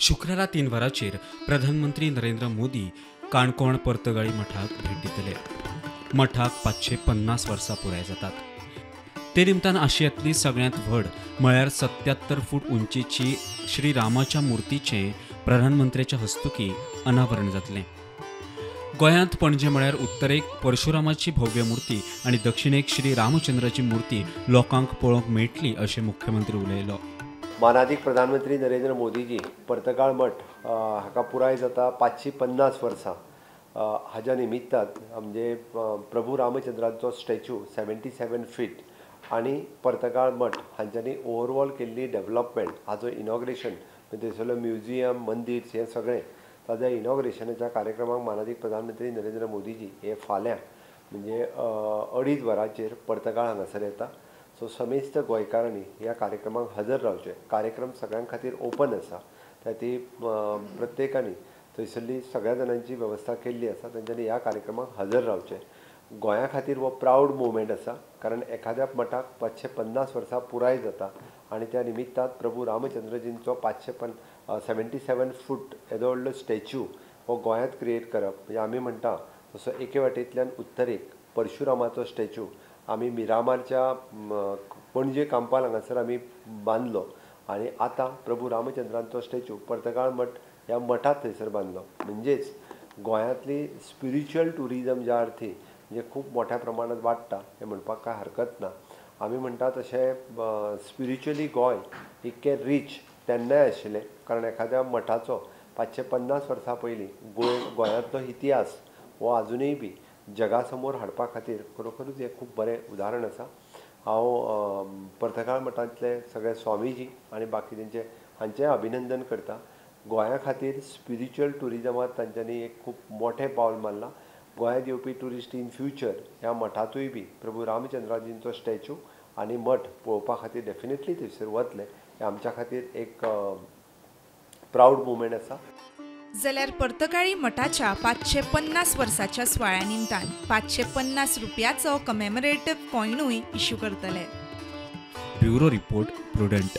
शुक्रारा 3 वरांचेर प्रधानमंत्री नरेंद्र मोदी काणकोण पर्तगाळी मठाक भेट दितले. मठाक 550 वर्सां पुराय जातात. ते निमतान आशियांतली सगळ्यांत व्हड म्हळ्यार 77 फूट उंचीची श्री रामाच्या मूर्तीचें प्रधानमंत्र्याच्या हस्तुकी अनावरण जातलें. गोंयांत पणजे म्हळ्यार उत्तरेक परशुरामाची भव्य मूर्ती आनी दक्षिणेक श्री रामचंद्राची मूर्ती लोकांक पळोवंक मेळटली अशें मुख्यमंत्री उलयलो. मानादीक प्रधानमंत्री नरेंद्र मोदीजी पर्तगाळ मठ हाका पुराय जाता 550 वर्सां. हाज्या निमित्तान म्हणजे प्रभू रामचंद्राचो स्टॅच्यू 77 फीट आनी पर्तगाळ मठ हांच्यांनी ओवरऑल केल्ली डेवलपमेंट हाजो इनॉग्रेशन, थंयसरलो म्युझियम, मंदीर हें सगळें ताज्या इनॉग्रेशनाच्या कार्यक्रमाक मानादीक प्रधानमंत्री नरेंद्र मोदीजी हे फाल्यां म्हणजे 2:30 वरांचेर पर्तगाळ हांगासर येता. सो समेस्त गोंयकारांनी ह्या कार्यक्रमाक हजर रावचें. कार्यक्रम सगळ्यां खातीर ओपन आसा, त्या ती प्रत्येकांनी थंयसरली सगळ्या जाणांची वेवस्था केल्ली आसा, तेंच्यांनी ह्या कार्यक्रमाक हजर रावचें. गोंया खातीर हो प्रावड मुवमेंट आसा, कारण एखाद्या मठाक 550 वर्सां पुराय जाता आनी त्या निमित्तान प्रभू रामचंद्रजींचो 77 फूट येदो व्हडलो स्टॅच्यू हो गोंयांत क्रिएट करप म्हणजे आमी म्हणटा तसो एके वाटेंतल्यान उत्तरेक परशुरामाचो स्टॅच्यू आमी मिरामारच्या पणजे कांपाल हांगासर आमी बांदलो आनी आतां प्रभू रामचंद्रांचो स्टॅच्यू पर्तगाळ मठ ह्या मठांत थंयसर बांदलो. म्हणजेच गोंयांतली स्पिरिच्युअल ट्युरिजम ज्या अर्थी म्हणजे खूब मोठ्या प्रमाणात वाडटा हें म्हणपाक कांय हरकत ना. आमी म्हणटा तशें स्पिरिच्युअली गोंय इतकें रीच तेन्नाय आशिल्लें, कारण एखाद्या मठाचो 550 वर्सां पयलीं गोंयांतलो इतिहास हो आजुनूय बी जगा समोर हाडपा खातीर खरोखरूच हें खूब बरें उदाहरण आसा. हांव पर्तगाळ मठांतले सगळे स्वामीजी आनी बाकी तेंचे हांचें अभिनंदन करता. गोंया खातीर स्पिरिच्युअल ट्युरिजमांत तांच्यांनी एक खूब मोठें पावल मारलां. गोंयांत येवपी ट्युरिस्ट इन फ्युचर ह्या मठांतूय बी प्रभू रामचंद्राजींचो स्टॅच्यू आनी मठ पळोवपा खातीर डेफिनेटली थंयसर वतले. हें आमच्या खातीर एक प्रावड मुवमेंट आसा. जाल्यार पर्तगाळी मठाच्या 550 वर्साच्या सुवाळ्या निमतान 550 रुपयाचो कमेमोरेटिव्ह कॉयनूय इश्यू करतले. Bureau report, Prudent.